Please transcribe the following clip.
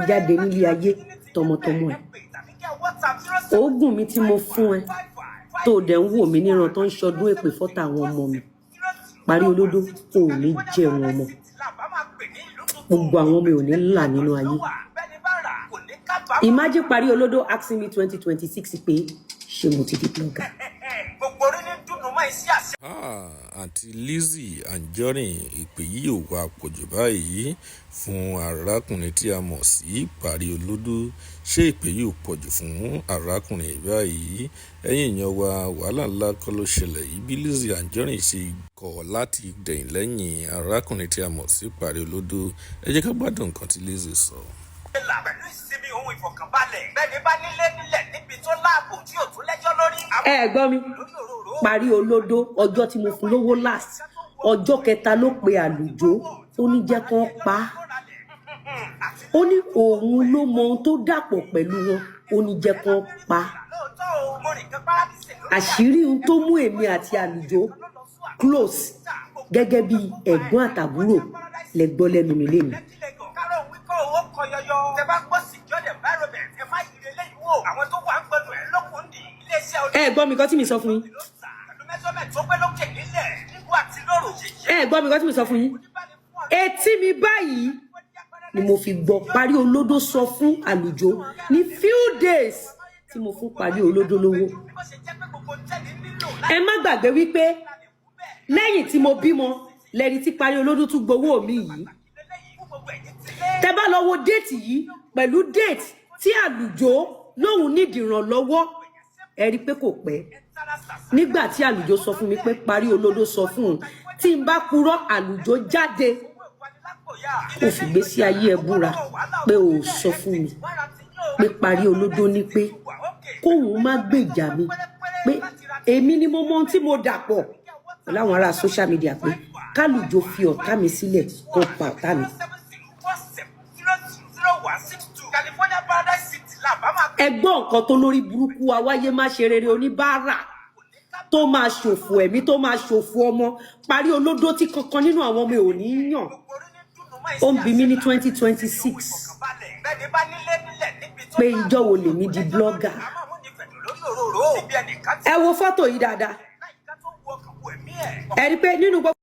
Jáde nílé ayé tọmọtọmọ ẹ, oògùn mi tí mo fún ẹ tó o dẹ̀ ń wò mí níran tó ń ṣọdún èpè fọ́tà àwọn ọmọ mi, Parí Olódó, ò ní jẹun ọmọ. Gbogbo àwọn ọmọ ò ní là nínú ayé. Imagine Parí Olódó asking me 2026 pé ṣé mo ti di blogger. Ah, Àǹtí Lizzy Anjorin, ìpè yìí ò wá pọ̀jù báyìí fún arákùnrin tí a mọ̀ sí Parí Olódó. Ṣé ìpè yìí ò pọ̀jù fún arákùnrin yìí báyìí? Ẹ̀yin èèyàn wa, wàhálà ńlá kọ́ ló ṣẹlẹ̀ yìí bí Lizzy Anjorin ṣe kọ̀ láti dẹ̀yìn lẹ́yìn arákùnrin tí a mọ̀ sí Parí Olódó. Ẹ jẹ́ ká gbádùn nǹkan tí Lizzy sọ. Pẹ̀lú ìsinmi ohun ìfọ̀kànbalẹ̀, bẹ́ẹ̀ni bá nílé nílẹ̀ níbi tó láàbò tí ò tún lẹ́jọ́ lórí. Ẹ gbọ́ mi, Parí Olódó, ọjọ́ tí mo fún lówó last, ọjọ́ kẹta ló pe àlùjó. Ó ní jẹ́ kán pa á. Ó ní òun ló mọ ohun tó dàpọ̀ pẹ̀lú wọn. Ó ní jẹ́ kán pa á. Àṣírí ohun tó mú èmi àti àlùjó close gẹ́gẹ́ bí ẹ̀gbọ́n àtàbúrò lẹ gbọ́ lẹ́nu mi lénìí. Kárọ̀ wíkọ́ owó kọ yọyọ. Tẹ bá gbọ́ secured environment, ẹ má yìí lélẹ́yìí wò. Àwọn tó wà ń gbọdọ̀ ẹ̀ lókun dì. Iléeṣẹ́ Ẹ gbọ́ mi kọ́ tí mi sọ fún yín. Pẹ̀lú measurement tó pé lókè nílẹ̀ nígbà àti lóru. Ẹ gbọ́ mi kọ́ tí mi sọ fún yín. Etí mi báyìí ni mo fi gbọ́ Parí Olódó sọ fún àlùjó ní few days tí mo fún Parí Olódó lówó. Ẹ má gbàgbé wípé lẹ́yìn tí mo bímọ lẹ́ni tí Parí Olódó tún gbowó mi yìí. Tẹ bá lọ wo date yìí pẹ̀lú date tí àlùjó lóhun nídìí ìrànlọ́wọ́, ẹ rí i pé kò pẹ́. Nígbà tí àlùjó sọ fún mi pé Parí Olódó sọ fún un, tí n bá purọ́, àlùjó jáde kó fìgbésí ayé ẹ búra pé o ò sọ fún mi pé Parí Olódó ní pé kóun má gbèjà mi, pé èmi ni mo mọ ohun tí mo dàpọ̀ pẹ̀lú àwọn ará social media, pé kálùjọ fi ọ̀tá mi sílẹ̀ kó pa ọ̀tá mi. California Paradise City làbá máa Ẹ gbọ́ nǹkan tó lórí burúkú awáyé má ṣe rere, oníbàárà tó máa ṣòfò ẹ̀mí, tó máa ṣòfò ọmọ, Parí Olódó, tí kankan nínú àwọn ọmọ ò ní yàn. Ó ń bi mí ní 2026 pé ìjọ́ wo lèmi di blogger. Ẹ wo fọ́tò yìí dáadáa. Ẹ rí i pé nínú gbogbo